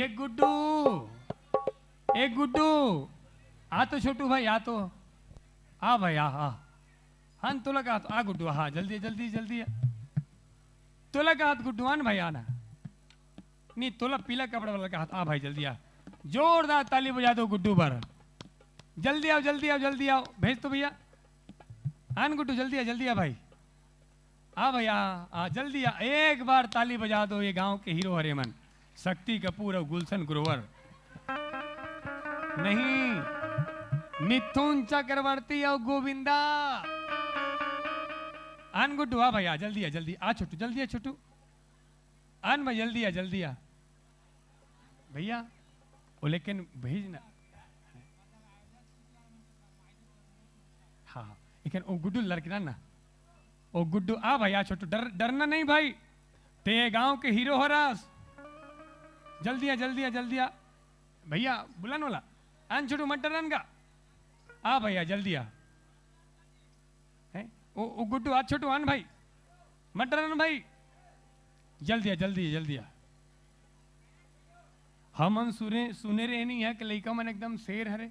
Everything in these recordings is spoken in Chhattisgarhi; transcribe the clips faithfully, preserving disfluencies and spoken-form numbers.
ए गुड्डू, ए गुड्डू, आ तो छोटू भाई, आ तो, आ भाई, आ, आ। हाँ, तोला कहा, आ गुड्डू, हाँ, जल्दी, जल्दी, जल्दी आ। तोला कहा, गुड्डू, आन भाई, आना। नहीं, तोला पीला कपड़ा वाला कहा, आ भाई, जल्दी आ। जोरदार ताली बजा दो गुड्डू बर। जल्दी आओ, जल्दी आओ, जल्दी आओ, भेज तो भैया। आन गुड्डू, जल्दी आ, जल्दी आ भाई। आ भैया, आ, जल्दी आ, एक बार ताली बजा दो, ये गांव के हीरो हरे मन, शक्ति कपूर और गुलशन ग्रोवर। नहीं, मिथुन चक्रवर्ती और गोविंदा। आन गुड्डू, आ भैया, जल्दी आ, जल्दी आ, छोटू, जल्दी आ, छोटू। आन भाई, जल्दी आ, जल्दी आ। भैया, वो लेकिन भेज ना। हाँ, हाँ। लेकिन वो गुड्डू लड़किना ना। वो गुड्डू, आ भाई, आ छोटू, डर, डरना नहीं भाई। ते गांव के हीरो हो रस। जल्दी आ, जल्दी आ, जल्दी आ। भैया, बुलान वाला। आन छोटू, मत डरन का। आ भैया, जल्दी आ। हैं? ओ, ओ गुड्डू, आ छोटू, आन भाई। मत डरन भाई। जल्दी आ, जल्दी आ, जल्दी आ। हमन सुने, सुने रहे नहीं है कि लइका मन एकदम शेर हरे।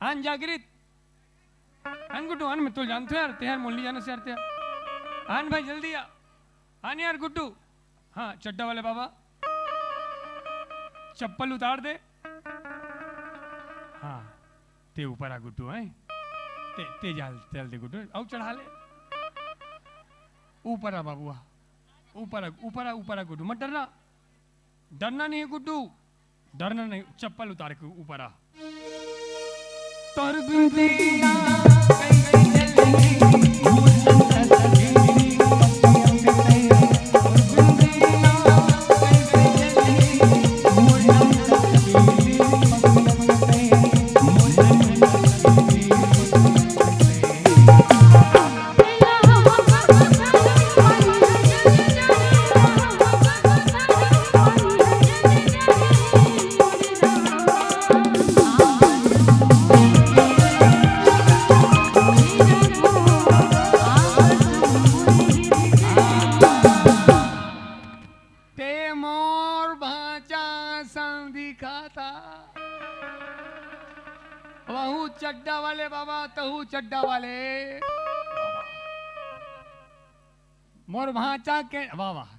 आन जागृत। आन गुड्डू, आन, मैं तो जानते यार, ते यार मोली जाना से यार ते यार। आन भाई, जल्दी आ। आन यार गुड्डू। हाँ, चड्डा वाले बाबा। चप्पल उतार दे। हाँ, ते ऊपर आ गुड्डू, हैं? ते, ते जाल, चल दे गुड्डू, आओ चढ़ा ले। ऊपर आ बाबू, आ। ऊपर आ, ऊपर आ, ऊपर आ गुड्डू, मत डरना। डरना नहीं है गुड्डू, डरना नहीं, चप्पल उतार के ऊपर आ। तोर बिन जीना ते मोर भांचा संग दिखा था। वहू चड्डा वाले बाबा, तहू चड्डा वाले। मोर भांचा के, वाह, वाह।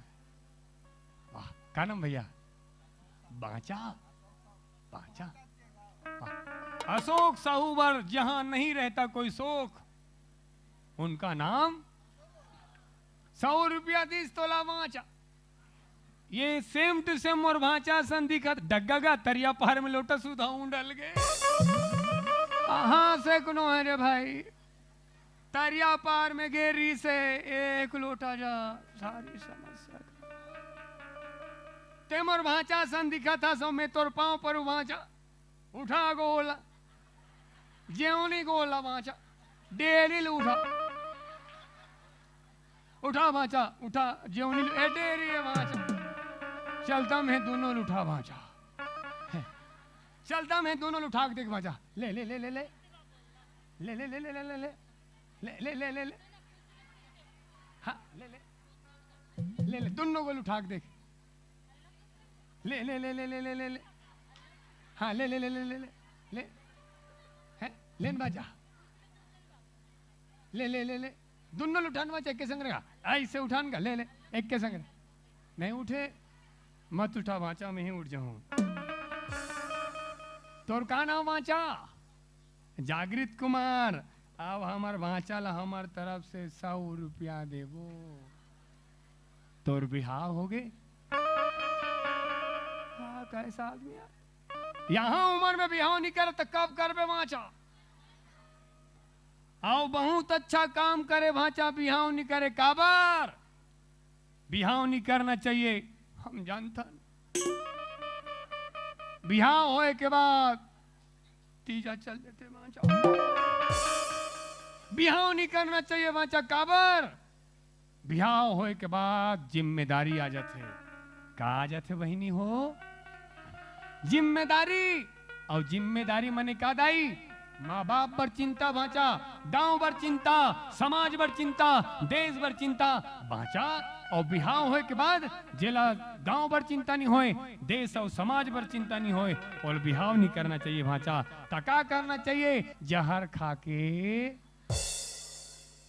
वाह, का नाम भैया? बांचा? बांचा? वाह। अशोक साहू बर जहां नहीं रहता कोई शोक, उनका नाम। सौ रुपया दीस तोला बांचा। ये same to same मोर भांचा सन दिखत, डग्गा गा तरिया पार में लोटा सुधा उंडल गे। कहाँ से कोनो है रे भाई? तरिया पार में गे रहिसे एक लोटा जा, सारी समस्या। ते मोर भांचा सन दिखत हस, मैं तोर पांव परहूं भांचा। उठा गोला, जेवनी गोला भांचा, डेरी ल उठा। उठा भांचा, उठा, जेवनी ल, ए डेरी ए भांचा। चलता मैं दोनों ल उठा भांचा। चलता मैं दोनों ल उठा के देख भांचा। ले, ले, ले, ले, ले। ले, ले, ले, ले, ले, ले, ले। ले, ले, ले, ले, ले। हाँ, ले, ले। ले, ले, दोनों को उठा के देख। ले, ले, ले, ले। हाँ, ले, ले, ले, ले, ले, ले। ले। हैं? लेन बाजा। ले, ले, ले, ले। दोनों ल उठान बाजा, एक के संग रहा। ऐसे उठान का, ले, ले, एक के संग रहा। नहीं उठे, मत उठा बाचा, मैं ही उठ जाऊं। तोर का नाम बाचा? जागृत कुमार, अब हमर भांचा ला हमर तरफ से सौ रुपया देबो। तोर बिहाव होगे? का कैसा आदमी यार? यहाँ उमर में बिहाव नहीं करे त कब करबे भांचा? अउ बहुत अच्छा काम करे भांचा, बिहाव नहीं करे, काबर? बिहाव नहीं करना चाहिए, हम जानथन। बिहाव होए के बाद तीजा चल देथे भांचा। बिहाव नहीं करना चाहिए भांचा, काबर? बिहाव होए के बाद जिम्मेदारी आ जाथे। का आ जाथे बहिनी हो? जिम्मेदारी। अउ जिम्मेदारी मने का दाई? माँ बाप बर चिंता भांचा, गांव बर चिंता, समाज बर चिंता, देश बर चिंता भांचा। अउ बिहाव होय के बाद जेला गांव बर चिंता नहीं होय, देश अउ समाज बर चिंता नहीं होय, ओला बिहाव नहीं करना चाहिए भांचा। त का करना चाहिए? जहर खा के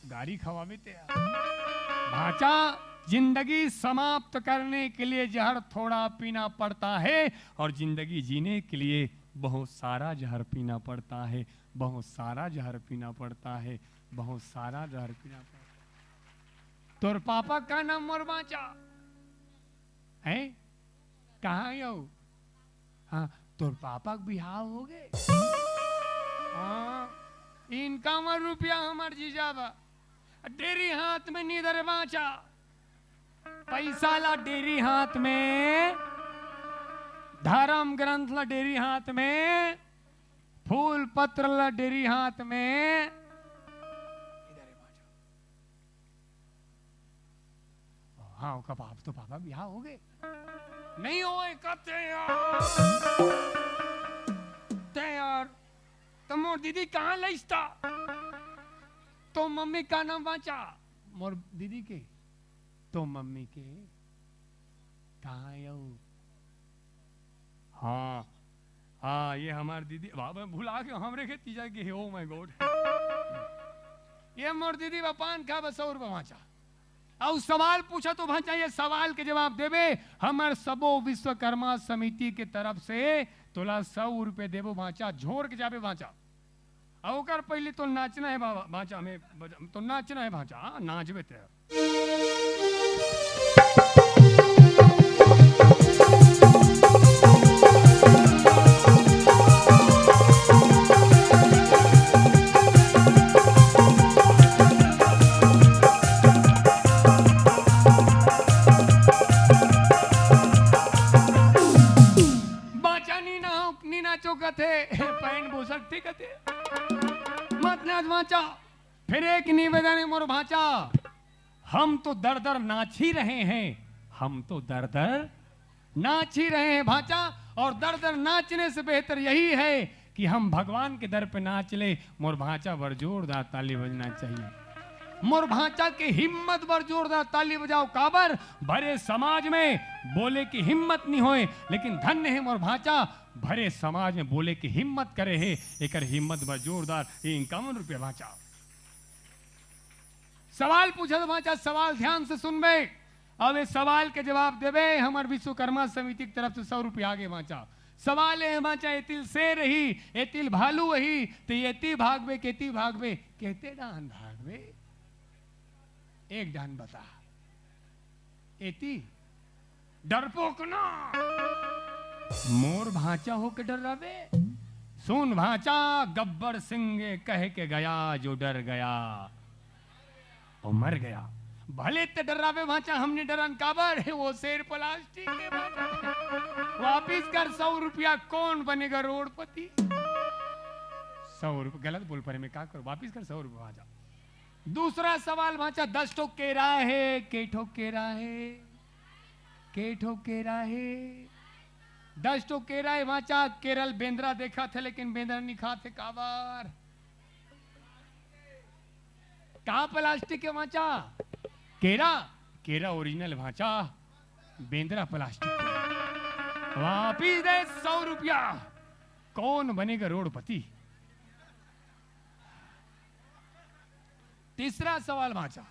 गारी खवावे ते। भांचा, जिंदगी समाप्त करने के लिए जहर थोड़ा पीना पड़ता है और जिंदगी जीने के लिए बहुत सारा जहर पीना पड़ता है, बहुत सारा जहर पीना पड़ता है, बहुत सारा जहर पीना पड़ता है। तोर पापा का नाम मोर भांचा? हैं? कहाँ हो? हाँ, तोर पापा के बिहाव हो गए? हाँ, इनका मर रुपया हमर जीजा बा। डेरी हाथ में नी धरे भांचा। पैसा ला डेरी हाथ में, धर्म ग्रंथ ला डेरी हाथ में, फूल पत्र ला डेरी हाथ में। हाँ, ओकर बाप तो पापा बिहाव हो गए। नहीं होय कते यार। ते यार, त मोर दीदी कहाँ लइस ता? तो मम्मी का नाम भांचा? मोर दीदी के। तो मम्मी के। कहाँ यऊ? हाँ, हाँ, ये हमार दीदी, बाबा भुला के हमरे के तीजा के, oh my God। ये मोर दीदी बा, पान खा बा, सौ रुपया भांचा। अउ सवाल पूछा तो भांचा, ये सवाल के जवाब देबे, हमर सबो विश्वकर्मा समिति के तरफ से तोला सौ रुपये देबो भांचा, झोर के जाबे भांचा। अउ ओकर पहले तो नाचना है बाबा, भांचा, हमें बजा-, तो नाचना है भांचा, हाँ, नाचबे ते। बाचा नी ना, नी नाचो कथे, पैन बोसक थी कथे। मत नाच बाचा। फिर एक निवेदन है मोर भांचा, हम तो दर दर नाच ही रहे हैं, हम तो दर दर नाच ही रहे हैं भांचा। और दर दर नाचने से बेहतर यही है कि हम भगवान के दर पे नाच ले। मोर भांचा बर जोरदार ताली बजना चाहिए। मोर भांचा के हिम्मत बर जोरदार ताली बजाओ। काबर? भरे समाज में बोले की हिम्मत नहीं होए, लेकिन धन्य है मोर भांचा, भरे समाज में बोले की हिम्मत करे हे। एकर हिम्मत बर जोरदार इक्यावन रुपया भांचा। सवाल पूछत भांचा, सवाल ध्यान से सुनबे। अब ये सवाल के जवाब देबे, हमर विश्वकर्मा समिति की तरफ से सौ रुपया आगे भांचा। सवाल ये भांचा, एतिल शेर ही, एतिल भालू ही, ते एती भागबे, केती भागबे, केते डाहन भागबे? एक डाहन बता। एती डरपोक ना। मोर भांचा होके डर्राबे। सुन भांचा, गब्बर सिंह ये कह के गया जो डर गया, वो मर गया। भले ते डर्राबे भांचा, हम नी डरन। काबर? वो शेर प्लास्टिक के भांचा। वापिस कर सौ रुपया, कौन बनेगा रोडपति? सौ रुपया, गलत बोल परे, मैं का करूं? वापिस कर सौ रुपया भांचा। दूसरा सवाल भांचा, दस ठो केरा हे, के ठो केरा हे, के ठो केरा हे? दस ठो केरा हे भांचा। केरा ल बेंदरा देखत हे, लेकिन बेंदरा नी खात हे। काबर? का प्लास्टिक के भांचा? केरा, केरा ओरिजिनल भांचा, बेंदरा प्लास्टिक के। वापिस दे सौ रुपया। कौन बनेगा रोडपति? तीसरा सवाल भांचा,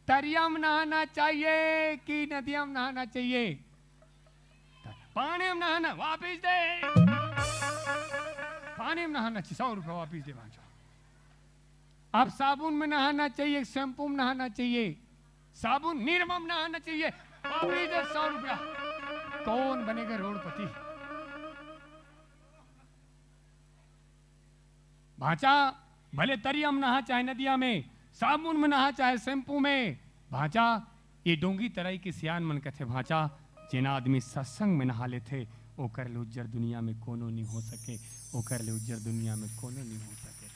तरिया में नहाना चाहिए कि नदिया में नहाना चाहिए? पानी में नहाना, वापिस दे। पानी में नहाना चाहिए, सौ रुपया वापिस दे भांचा। अब साबुन में नहाना चाहिए, शैम्पू में नहाना चाहिए, साबुन निरमा में नहाना चाहिए, वापिस दे सौ रुपया। कौन बनेगा रोडपति? भांचा, भले तरिया में नहा चाहे नदिया में, साबुन में नहा चाहे शैम्पू में, भांचा, ये डोंगी तराई के सियान मन कथे भांचा, जेन आदमी सत्संग में नहा लेथे, ओकर ले उज्जर दुनिया में कोनो नी हो सके, ओकर ले उज्जर दुनिया में कोनो नी हो सके।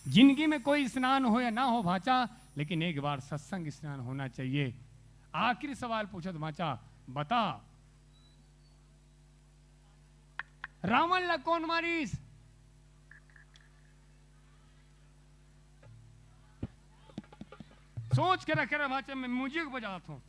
जिंदगी में कोई स्नान हो या ना हो भांचा, लेकिन एक बार सत्संग स्नान होना चाहिए। आखिरी सवाल पूछत भांचा, बता, रावण ला कौन मारिस? सोच के रखे रह भांचा, मैं म्यूजिक बजात हूँ।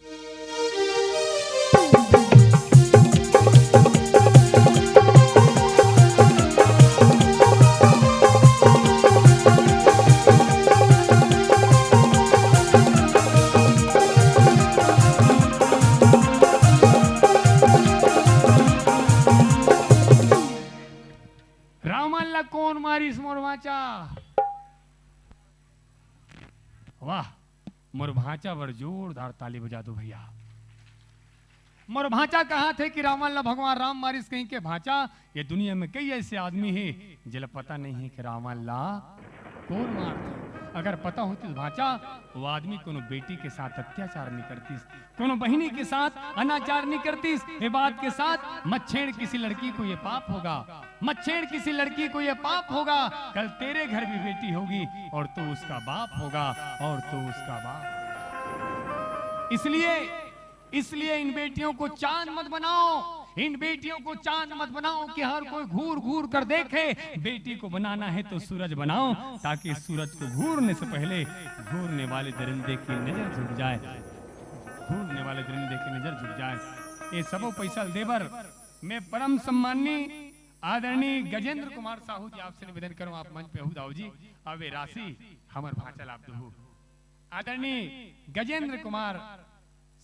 रावण ला कोन मारिस मोर भांचा? वाह, मोर भांचा बर जोरदार ताली बजा दो भैया। मोर भांचा कहत हे कि रावण ला भगवान राम मारिस कहिके। भांचा, ये दुनिया में कई ऐसे आदमी हे जेला पता नहीं हे कि रावण ला कोन मारथे। अगर पता होतिस भांचा, वो आदमी कोनो बेटी के साथ अत्याचार नहीं करतिस, कोनो बहिनी के साथ अनाचार नहीं करतिस। ये बात के साथ मत छेड़ किसी लड़की को, ये पाप होगा। मत छेड़ किसी लड़की को, ये पाप होगा। कल तेरे घर भी बेटी होगी और तू उसका बाप होगा, और तू उसका बाप होगा। इसलिए, इसलिए इन बेटियों को चांद मत बनाओ, इन बेटियों को चांद मत बनाओ कि हर कोई घूर घूर कर देखे। बेटी को बनाना है तो सूरज बनाओ, ताकि सूरज को घूरने से पहले घूरने वाले दरिंदे की नजर झुक जाए, घूरने वाले दरिंदे की नजर झुक जाए। ये सबो पैसा देबर मैं परम सम्माननीय आदरणीय गजेंद्र कुमार साहू जी आपसे निवेदन करूं, आप मंच पे आहू दाऊ जी, अब ये राशि हमर भांचा ला आप दहू। आदरणीय गजेंद्र कुमार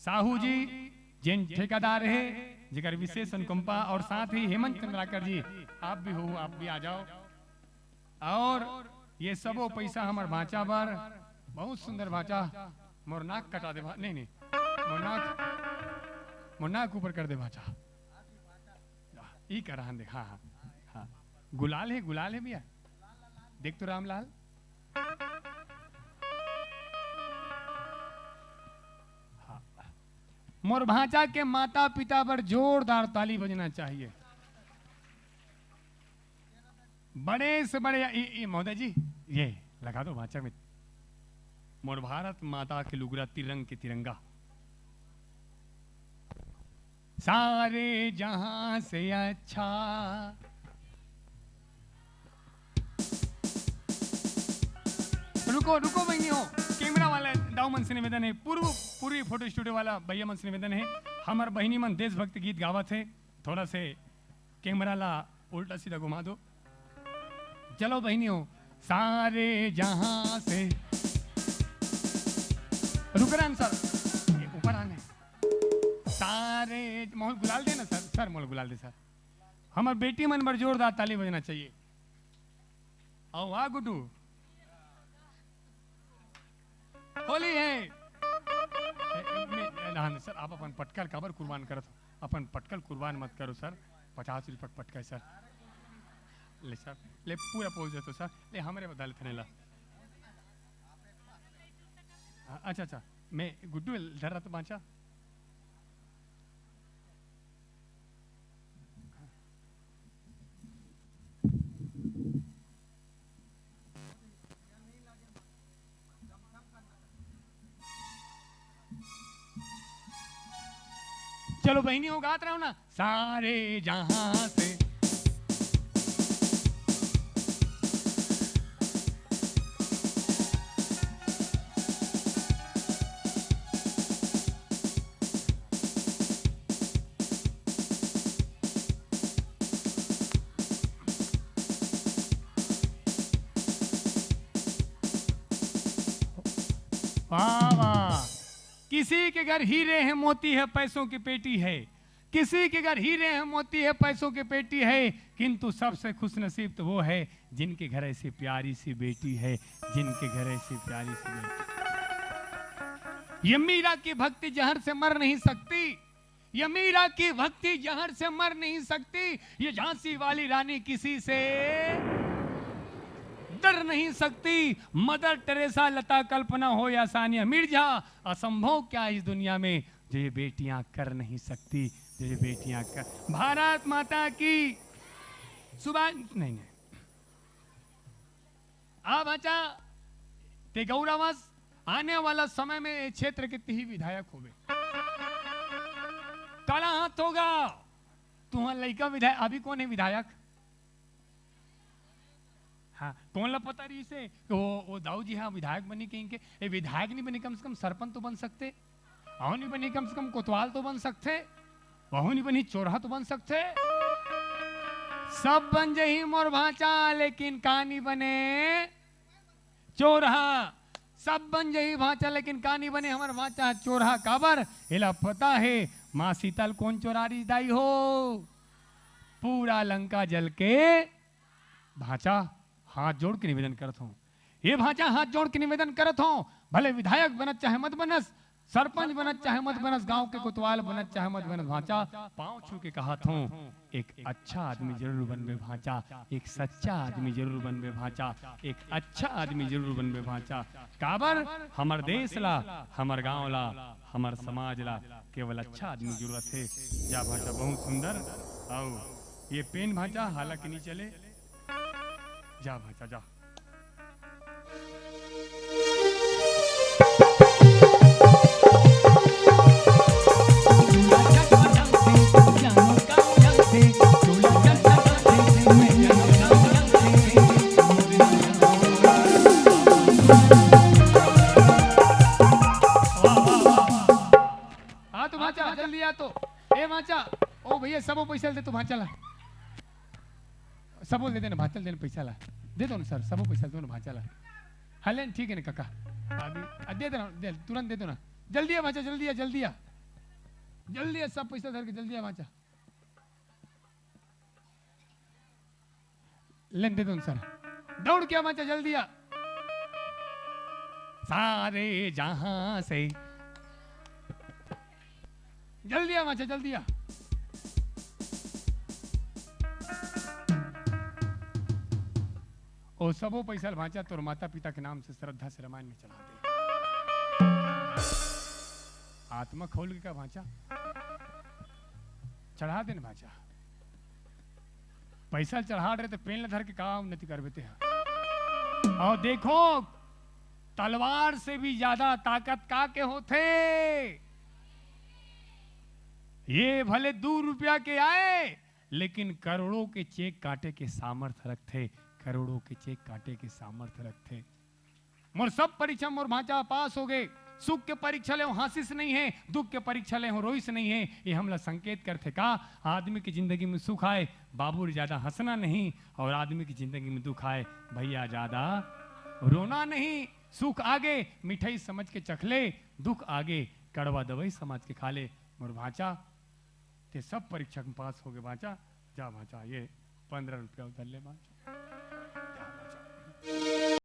साहू जी, जेन ठेकेदार हे, जेकर विशेष अनुकंपा, और साथ ही हेमंत चंद्राकर जी, आप भी हो, आप भी आ जाओ। और ये सबो पैसा हमर भांचा बर, बहुत सुंदर भांचा, मोर नाक कटा दे भा-, नहीं, नहीं, मोर नाक, मोर नाक ऊपर कर दे भांचा। ई कर रहन देख, हाँ, हाँ, हाँ। गुलाल हे, गुलाल हे भैया, देख तो रामलाल। हाँ। मोर भांचा के माता पिता बर जोरदार ताली बजना चाहिए। बड़े से बड़े, ये, ये महोदय जी, ये लगा दो भांचा में। मोर भारत माता के लुगरा, तिरंग के तिरंगा। सारे जहां से अच्छा। रुको, रुको बहिनी हो, कैमरा वाला दाऊ मन से निवेदन हे, पूर्व, पूर्वी फोटो स्टूडियो वाला भैया मन से निवेदन हे, हमर बहिनी मन देशभक्ति गीत गावत हे, थोड़ा से कैमरा ला उल्टा सीधा घुमा दो। चलो बहिनी हो, सारे जहां से, रुक रहे हैं सर, ये ऊपर आने। सारे, मोहन गुलाल दे ना सर, सर मोहन गुलाल दे सर। हमर बेटी मन बर जोरदार ताली बजना चाहिए। आओ, वाह गुड्डू। होली हे। ए, ए, मैं, ए, ना, ना, सर, आप अपन पटका ल काबर कुर्बान करत हो? अपन पटका ल कुर्बान मत करो सर। पचास रुपया के पटका हे सर। ले सर, ले पूरा पोंछ देथों सर। ले हमरे बदल थने ला। हाँ, अच्छा, अच्छा, मैं गुड्डू ल धर रहा तो बांचा। चलो बहिनी हो, गात रहो ना। सारे जहां से। वाह, वाह। किसी के घर हीरे हैं, मोती है, पैसों की पेटी है। किसी के घर हीरे हैं, मोती है, पैसों की पेटी है, किंतु सबसे खुशनसीब तो वो है जिनके घर ऐसी प्यारी सी बेटी है, जिनके घर ऐसी प्यारी सी बेटी। ये मीरा की भक्ति जहर से मर नहीं सकती, ये मीरा की भक्ति जहर से मर नहीं सकती, ये झांसी वाली रानी किसी से डर नहीं सकती। मदर टेरेसा, लता, कल्पना हो या सानिया मिर्जा, असंभव क्या है इस दुनिया में जो ये बेटियां कर नहीं सकती, जो ये बेटियां कर। भारत माता की सुभाष, नहीं, नहीं। अब अच्छा, ते गौरवस, आने वाला समय में ये क्षेत्र के तिही विधायक होबे। काला हाथ होगा, तुहां लइका विधायक, अभी कौन है विधायक? हाँ, कोन ला पता रहिस हे कि वो, वो दाऊ जी हा विधायक बनी कहिके? ए, विधायक नहीं बनी, कम से कम सरपंच तो बन सकथे। अहू नहीं बनी, कम से कम कोतवाल तो बन सकथे। वहू नहीं बनी, चोरहा तो बन सकथे। सब बन जही मोर भांचा, लेकिन का नहीं बने? चोरहा। सब बन जही भांचा, लेकिन का नहीं बने हमर भांचा? चोरहा। काबर? एला पता हे, माँ सीता ल कोन चोरारिस दाई हो? पूरा लंका जल के। भांचा, हाथ जोड़ के निवेदन करत हूँ। ये भांचा, हाथ जोड़ के निवेदन करत हूँ, भले विधायक बनत चाहे मत बनस, सरपंच बनत चाहे मत बनस, गांव के कोतवाल बनत चाहे मत बनस, भांचा, पाँव छू के कहत हूँ, एक अच्छा आदमी जरूर बनबे भांचा, एक सच्चा आदमी जरूर बनबे भांचा, एक अच्छा आदमी जरूर बनबे भांचा। काबर? हमर देश ला, हमर गांव ला, हमर समाज ला केवल अच्छा आदमी जरूरत हे। जा भांचा, बहुत सुंदर। अउ ये पेन भांचा, हालांकि नहीं चले। जा भांचा, जा। वाह, वाह, वाह, वाह। आ तो भांचा, जल्दी आ तो। ए भांचा, ओ भैया, सबो पैसा दे तो भांचा ला। सबो दे देना, भांचा ल देना पैसा ला। दे दो ना सर, सबो पैसा दो ना भांचा ला। हाँ, लेन, ठीक है ना काका। अभी, आ, दे देना, दे, तुरंत दे दो ना। जल्दी आ भांचा, जल्दी आ, जल्दी आ। जल्दी आ, सब पैसा धर के जल्दी आ भांचा। लेन दे दो ना सर। दौड़ के आ भांचा, जल्दी आ। सारे जहां से। जल्दी आ भांचा, जल्दी आ। ओ सबो पैसा ल भांचा तोर माता पिता के नाम से श्रद्धा से रामायण में चढ़ा दे। आत्मा खोल के का भांचा? चढ़ा दे ना भांचा। पैसा चढ़ा रहे तो पेन ल धर के का उन्नति करबे ते हा? अउ देखो, तलवार से भी ज्यादा ताकत का के होथे? ये भले दू रुपया के आए, लेकिन करोड़ों के चेक काटे के सामर्थ रखथे, करोड़ों के चेक काटे के सामर्थ रखथे। मोर सब परीक्षा मोर भांचा पास हो गए। सुख के परीक्षा ले हंसिस नहीं है, दुख के परीक्षा ले रोइस नहीं है। ये हमला संकेत करथे का? आदमी की जिंदगी में सुख आए, बाबू रे ज्यादा हंसना नहीं, और आदमी की जिंदगी में दुख आए, भैया ज्यादा रोना नहीं। सुख आगे मिठाई समझ के चख ले, दुख आगे कड़वा दवाई समझ के खा ले। मोर भांचा, ते सब परीक्षा में पास हो गए भांचा, जा भांचा, ये पंद्रह रुपया उधर ले भांचा।